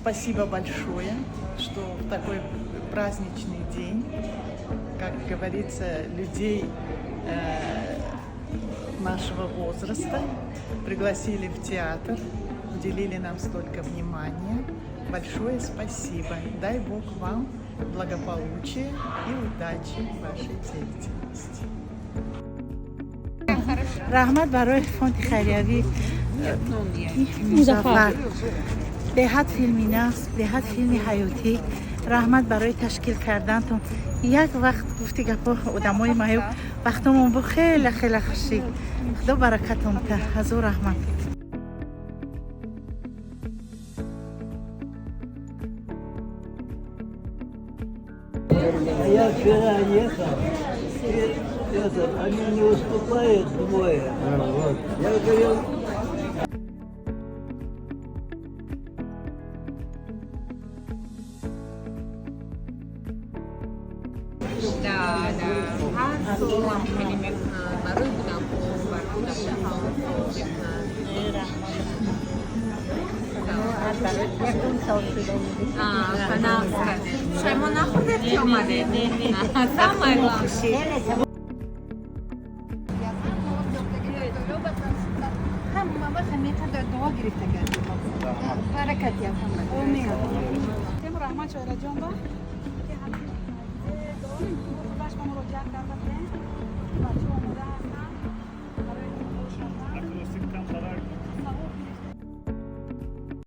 Спасибо большое, что в такой праздничный день, как говорится, людей нашего возраста пригласили в театр, уделили нам столько внимания. Большое спасибо. Дай Бог вам благополучия и удачи в вашей деятельности. Раҳмат барои фонди хайриявӣ Музаффар. Беҳад филми нағз, беҳад филми ҳаётӣ. Раҳмат барои ташкил кардантон. Як вақт, гуфти гапо, одамои маъюб вақтомон бу хеле хеле хушӣ. Худо баракатон та. Ҳазор раҳмат. А я вчера ехал, и это, они не уступают двое. Вот. Я говорил, Да. Ҳар сол ҳам хеле мекунанд барои кӯдакҳо, барои кӯдакҳо мекунанд. Нағз кардед. Пушаймон нахӯрдед, ки омадед? Самое главное. Ҳама вақт ҳамин дуо гирифта гардем. Баракат ёб. Омин. Раҳмат Шоираҷон ба ки ҳамин худаш ба муроҷиат карда.